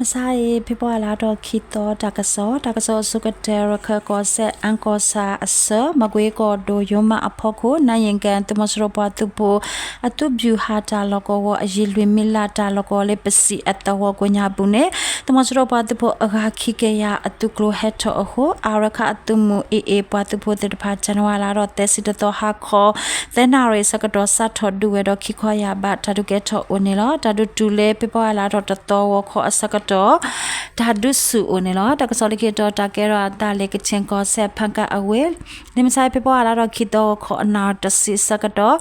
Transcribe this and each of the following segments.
မုၢ်ဆါအံၤ ဖ့ၤဘြူၤအါလါထီၣ်ခံသီ တၢ်ကစီၣ်, တၢ်ကစီၣ်အဆိကတၢၢ် ရခၢၣ်ကီၢ်စဲၣ် အၣ်ကီၢ်ဆၣ်အဆၢ မကွ့ကီၢ်ဒိၣ်ယိၤမးအဖီခိၣ် နါယံၤကဲ သုးမီၤစိရိၤပှၤသုးဖိ အသုးဗျူဟာ တၢ်လီၢ်ကဝီၤအယံၤလွံၢ်မံလး တၢ်လီၢ်ကဝီၤလၢပစံးအသဝီကိးညါပူၤန့ၣ် သုးမီၤစိရိၤပှၤသုးဖိအဂၤခံကယၤအသုးကျိၤဟဲထီၣ်အဃိ အါရခၣ်အသုးမုၢ် AA ပှၤသုးဖိသ့ၣ်တဖၣ် ဇန်နဝါလါထီၣ်သၢဆံတသီ ဟါခီ သၢနၣ်ရံၣ်အဆၢကတီၢ် စးထီၣ်ဒုးဝဲဒီးခံခီယာ်ဘး တၢ်ဒုးကဲထီၣ်အိၣ်န့ၣ်လီၤ. တၢ်ဒုးတုၤလၢဖ့ၤဘြူၤအါလါထီၣ်တသီ ဂီၤခီအဆၢကတီၢ် တၢ်ဒုးဆူၣ်အိၣ်န့ၣ်လီၤ. တၢ်ကစီၣ်လၢခံတီၤ တၢ်ကဲထီၣ်အသးလၢ ကချင်ကီၢ်စဲၣ် ဖားကန့်အဝ့ၢ် လၢမုၢ်ဆါအံၤ ဖ့ၤဘြူၤအါလါထီၣ်ခံသီ ဂီၤခီအနၣ်ရံၣ်တဆံအဆၢကတီၢ်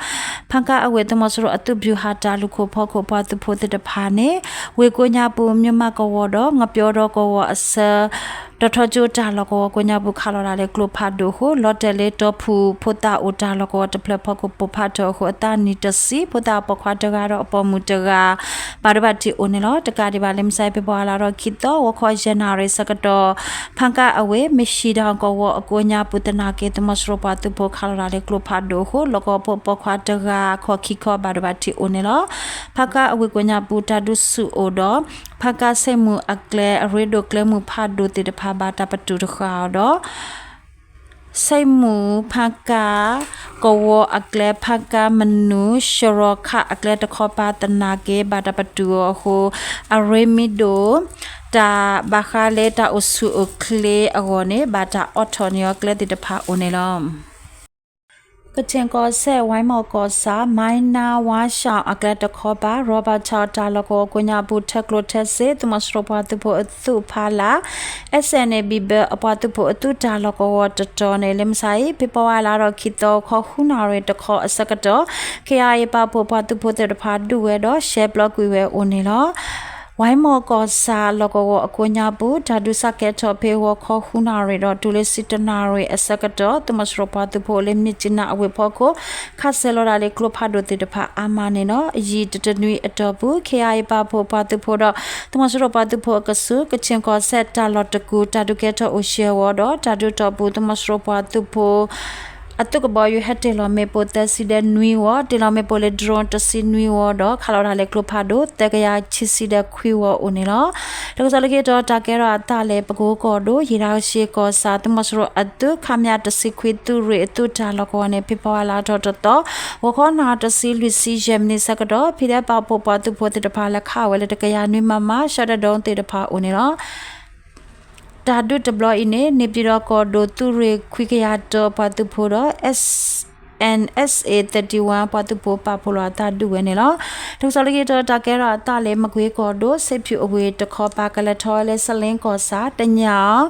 ဖားကန့်အဝ့ၢ် သုးမီၤစိရိၤအသုးဗျူဟာ တၢ်လူၢ်ခိၣ်ဖီခိၣ် ပှၤသုးဖိသ့ၣ်တဖၣ်န့ၣ် ဝ့ၢ်ကိးညါပူၤ မၠိၣ်မးကဝီၤဒီး ငပျီဒီကဝီၤအဆၢ တီၤထီကၠိတၢ်လီၢ်ကဝီၤကိးညါပူၤ ခးလီၤဒၣ်လၢကျိဖးဒိၣ်အဃိ လီၤတဲာ်လၢတီၢ်ဖုၣ်ဖိသၣ်အိၣ်တၢ်လီၢ်ကဝီၤတဖျၢၣ်ဖီခိၣ် ပိၢ်ဖးထီၣ်အဃိ အသးနံၣ်တဆံ ဖိသၣ်ပိာ်ခွါတဂၤဒီးအပိာ်မုၣ်တဂၤ ဘၣ်ဒိဘၣ်ထံးအိၣ်န့ၣ်လီၤ. တကးဒံးဘၣ် လၢမုၢ်ဆါအံၤ ဖ့ၤဘြူၤအါလါထီၣ်ခံသီ ဂီၤခီယဲၢ်နၣ်ရံၣ်အဆၢကတီၢ် ဖားကန့်အဝ့ၢ် မ့ၢ်ၡံၣ်တၢ်ကဝီၤအကိးညါပူၤသနာ်က့ သုးမီၤစိရိၤပှၤသုးဖိခးလီၤဒၣ်လၢကျိဖးဒိၣ်အဃိ လီၢ်ကဝီၤဖိပိာ်ခွါတဂၤခီၣ်ခံခီ ဘၣ်ဒိဘၣ်ထံးအိၣ်န့ၣ်လီၤ. ဖားကန့်အဝ့ၢ်ကိးညါပူၤ တၢ်ဒုးဆူၣ်အိၣ်ဒီး ဖားကန့်ဆဲးမူးအကျဲ အရ့ဒိၣ်ကျဲမုၢ်ဖးဒိၣ်သ့ၣ်တဖၣ် ဘၣ်တၢ်ပတုာ်တဃာ်အီၤဒီး ဆဲးမူး ဖားကန့်ကဝီၤအကျဲ ဖားကန့်မနုၤ ရှရီခးအကျဲတခီပၤသနာ်က့ ဘၣ်တၢ်ပတုာ်အီၤအဃိ အရ့မံဒိၣ် တၢ်ဘၣ်ဃးလၢတၢ်အိၣ်ဆူၣ်အိၣ်ချ့အဂီၢ်န့ၣ် ဘၣ်တၢ်အိးထီၣ်န့ၢ်အီၤကျဲသ့ၣ်တဖၣ်အိၣ်န့ၣ်လီၤ. ကချင်ကီၢ်စဲၣ် ဝဲမီၢ်ကီၢ်ဆၣ် မၤနါဝါရှောင်အကျဲတခီပၤ ရီဘၣ်ဆၣ်တၢ်လီၢ်ကဝီၤကိးညါပူၤ ထၢကျိထၢစ့ သုးမီၤစိရိၤပှၤသုးဖိအသုးဖီလာ် SNA ဘံၣ်ဘၢ အပှၤသုးဖိအသုးတၢ်လီၢ်ကဝီၤတတီၤန့ၣ် လၢမုၢ်ဆါအံၤ ဖ့ၤဘြူၤအါလါထီၣ်ခံသီ ဂီၤခီဃုနၣ်ရံၣ်တခီအဆၢကတီၢ် KIA ပာ်ဖှိၣ်ပှၤသုးဖိသ့ၣ်တဖၣ်ဒုးဝဲဒီး ရှဲပျီကွံာ်ဝဲအိၣ်န့ၣ်လီၤ. ဝဲမီၢ်ကီၢ်ဆၣ်လီၢ်ကဝီၤအကိးညါပူၤ တၢ်ဒုးစးကဲထီၣ်ဖဲဂီၤခီဃုနၣ်ရံၣ်ဒီး တုၤလၢဆံတၢနၣ်ရံၣ်အဆၢကတီၢ် သုးမီၤစိရိၤပှၤသုးဖိလၢ မြစ်ကြီးနား အဝ့ၢ်ဖီခိၣ် ခးစဲးလီၤဒၣ်လၢကျိဖးဒိၣ်သ့ၣ်တဖၣ်အါမးန့ၣ်လီၤ. အယံၤတနွံအတီၢ်ပူၤ KIA ပာ်ဖှိၣ်ပှၤသုးဖိဒီး သုးမီၤစိရိၤပှၤသုးဖိအကဆူး ကချင်ကီၢ်စဲၣ်တၢ်လီၢ်တကူၣ် တၢ်ဒုးကဲထီၣ်အိၣ်စှၤဝီဒီး တၢ်ဒုးတီၢ်ပူၤ သုးမီၤစိရိၤပှၤသုးဖိ အသုးကဘီယူၤဟဲတ့ၢ်လီၤမ့ၣ်ပိၢ်သၢဆံဒီးနွံဝီ, တ့ၢ်လီၤမ့ၣ်ပိၢ်လၢ drone တဆံနွံဝီဒီး ခးလီၤဒၣ်လၢကျိဖးဒိၣ် သၢကယၤခံဆံဒီးခွံဝီအိၣ်န့ၣ်လီၤ. တၢ်ကစီၣ်လၢခံတီၤ တၢ်ကဲထီၣ်အသးလၢ ပကိကီၢ်ဒိၣ် ယံၤဒၣ်ကဆ့ကီၢ်ဆၣ် သုးမီၤစိရိၤအသုး ခမရ တဆံခွံ သုးရ့ၣ်အသုးတၢ်လီၢ်ကဝီၤန့ၣ် ဖ့ၤဘြူၤအါလါထီၣ်တသီ ဂီၤခီနၣ်ရံၣ်တဆံလွံၢ်ဆံယဲၢ်မံးနံးဆၢကတီၢ် ဖံးဒဲးပာ်ဖှိၣ်ပှၤသုးဖိသ့ၣ်တဖၣ် လဲၤခးဝဲလၢတကယၤနွံ မမ ရှဲတဒိသ့ၣ်တဖၣ်အိၣ်န့ၣ်လီၤ. တၢ်ဒုးတဘျီအံၤန့ၣ် နေပြည်တော်ကီၢ်ဒိၣ်သုးရ့ၣ်ခွံကယၤတၢအပှၤသုးဖိဒီး NSA thirty-one ပှၤသုးဖိပာ်ဖှိၣ်လီၤအသးဒုးဝဲန့ၣ်လီၤ. တၢ်ကစီၣ်လၢခံတီၤ တၢ်ကဲထီၣ်အသးလၢ မကွ့ကီၢ်ဒိၣ် စ့ဖၠူၣ်အဝ့ၢ်တခီပၤ ကလဲၤထီၣ်ဝဲလၢ စလ့ကီၢ်ဆၣ် တညၣ်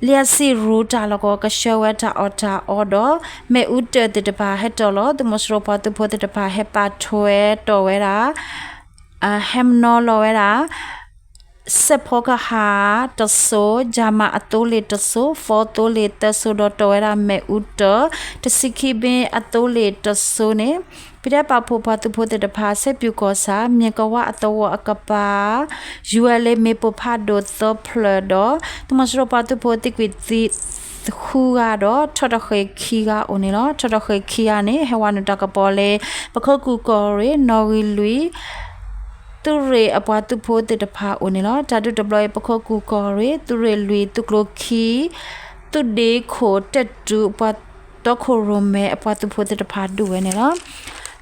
လံာ်စံရူတၢ်လီၢ်ကဝီၤ ကဆှၢဝဲတၢ်အီၣ်တၢ်အီဒီး မ့ၣ်အူတၢၢ်သ့ၣ်တဖၣ်ဟဲတီၢ်လီၤ. သုးမီၤစိရိၤပှၤသုးဖိသ့ၣ်တဖၣ် ဟဲပာ်ထွဲတီၢ်ဝဲဒၣ် ဟဲမနီလီၤဝဲဒၣ် စဲးဖီကဟၣ်တစိၤ, ယၤမးအသိလ့ၣ်တစိၤ, ဖီသိလ့ၣ်သၢစိၤဒီး တီၢ်ဝဲဒၣ်မ့ၣ်အူတၢၢ် တဆံခံဘ့အသိလ့ၣ်တစိၤန့ၣ် ဖံးဒဲးပာ်ဖှိၣ်ပှၤသုးဖိသ့ၣ်တဖၣ် စ့ပၠူၣ်ကီၢ်ဆၣ် မ့ၣ်ကဝးအသဝီအကပၤ ယူၤဝဲလၢမ့ၣ်ပိၢ်ဖးဒိၣ်သၢဖျၢၣ်ဒီး သုးမီၤစိရိၤပှၤသုးဖိသံကွံာ်သံဃုဂၤဒီး ထီၣ်တဃ့ၢ်ခံဂၤအိၣ်န့ၣ်လီၤ. ထီၣ်တဃ့ၢ်ခံဂၤန့ၣ် ဟဲဝဲနုာ်တၢ်ကပီၤလၢ ပခိၣ်ကူၣ်ကီၢ်ရ့ၣ် နီၣ်ဂံၢ်လွံၢ် သုးရ့ၣ်အပှၤသုးဖိသ့ၣ်တဖၣ်အိၣ်န့ၣ်လီၤ. တၢ်ဒုးတဘျီအံၤ ပခိၣ်ကူၣ်ကီၢ်ရ့ၣ် သုးရ့ၣ်လွံၢ် သုးကျိၤခံ သုးဒ့ခိၣ်တဲၣ်တူ ပှၤတီခိၣ်ရိၣ်မဲအပှၤသုးဖိသ့ၣ်တဖၣ်ဒုးဝဲန့ၣ်လီၤ.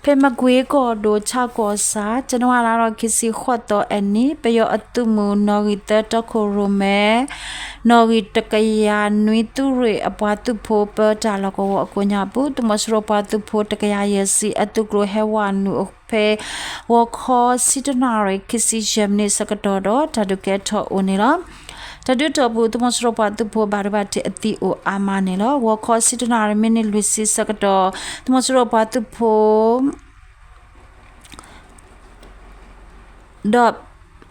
ဖဲမကွ့ကီၢ်ဒိၣ် ဆၣ်ကီၢ်ဆၣ် ကၠနဝါလါထီၣ်ခံဆံဃိးသီအနံၤ ပယီၤအသုးမုၢ် နီၣ်ဂံၢ်သၢတီခိၣ်ရိၣ်မဲ နီၣ်ဂံၢ်တကယၤနွံ သုးရ့ၣ်အပှၤသုးဖိပၢတၢ်လီၢ်ကဝီၤအကိးညါပူၤ သုးမီၤစိရိၤပှၤသုးဖိ တကယၤယဲၢ်ဆံအသုးကျိၤဟဲဝဲနုာ်ဖဲ ဂီၤခီဆံတၢနၣ်ရံၣ် ခံဆံယဲၢ်မံးနံးဆၢကတီၢ်ဒီး တၢ်ဒုးကဲထီၣ်အိၣ်န့ၣ်လီၤ. တၢ်ဒုးတီၢ်ပူၤ သုးမီၤစိရိၤပှၤသုးဖိ ဘၣ်ဒိဘၣ်ထံးအသံအိၣ်အါမးန့ၣ်လီၤ. ဂီၤခီဆံတၢနၣ်ရံၣ် မံးနံးလွံၢ်ဆံဆၢကတီၢ် သုးမီၤစိရိၤပှၤသုးဖိ ဒီး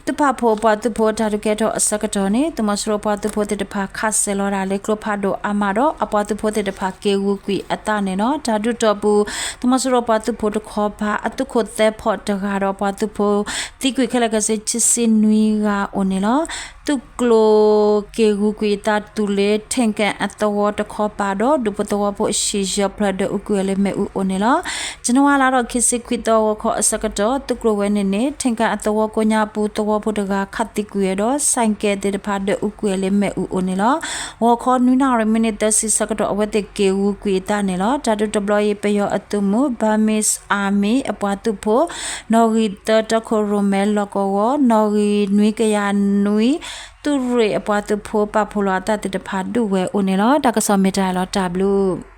သုးပာ်ဖှိၣ်ပှၤသုးဖိတၢ်ဒုးကဲထီၣ်အဆၢကတီၢ်န့ၣ် သုးမီၤစိရိၤပှၤသုးဖိသ့ၣ်တဖၣ် ခးစဲးလီၤဒၣ်လၢကျိဖးဒိၣ်အါမးဒီး အပှၤသုးဖိသ့ၣ်တဖၣ် က့ၤဂုာ်ကွံာ်အသးန့ၣ်လီၤ. တၢ်ဒုးတီၢ်ပူၤ သုးမီၤစိရိၤပှၤသုးဖိတခီပၤ အသုးခိၣ်သၢဖီၣ်တဂၤဒီး ပှၤသုးဖိသံကွံာ်ခဲလၢာ်ခဲဆ့ ခံဆံနွံဂၤအိၣ်န့ၣ်လီၤ. သုးကျိၤက့ၤဂုာ်ကွံာ်အသးတုၤလၢ ထ့ကၣ်အသဝီတခီပၤဒီး ဒူဖိသဝီဖိအဟံၣ်ယဲၢ်ဖျၢၣ်ဒီး အူကွံာ်ဝဲလၢမ့ၣ်အူအိၣ်န့ၣ်လီၤ. ကၠနဝါလါထီၣ်ခံဆံခွံသီ ဂီၤခီအဆၢကတီၢ် သုးကျိၤဝဲန့ၣ်န့ၣ် ထ့ကၣ်အသဝီကိးညါပူၤသဝီ သဝီဖိတဂၤခးသံကွံာ်ဝဲဒီး ဆဲးကဲးသ့ၣ်တဖၣ်ဒွဲၣ်အူကွံာ်ဝဲလၢမ့ၣ်အူအိၣ်န့ၣ်လီၤ. ဂီၤခီနွံနၣ်ရံၣ်မံးနံးသၢဆံဆၢကတီၢ် အဝဲသ့ၣ်က့ၤဂုာ်ကွံာ်အသးန့ၣ်လီၤ. တၢ်ဒုးတဘျီအံၤ ပယီၤအသုးမုၢ် Burmese Army အပှၤသုးဖိ နီၣ်ဂံၢ်သၢ တၢခိၣ်ရိၣ်မဲလီၢ်ကဝီၤ နီၣ်ဂံၢ်နွံကယၤနွံ သုးရ့ၣ်အပှၤသုးဖိပာ်ဖှိၣ်လီၤအသးသ့ၣ်တဖၣ်ဒုးဝဲအိၣ်န့ၣ်လီၤ. တၢ်ကစီၣ်မ့ၢ်တၢ်လီၤ တၢ်ဘျုး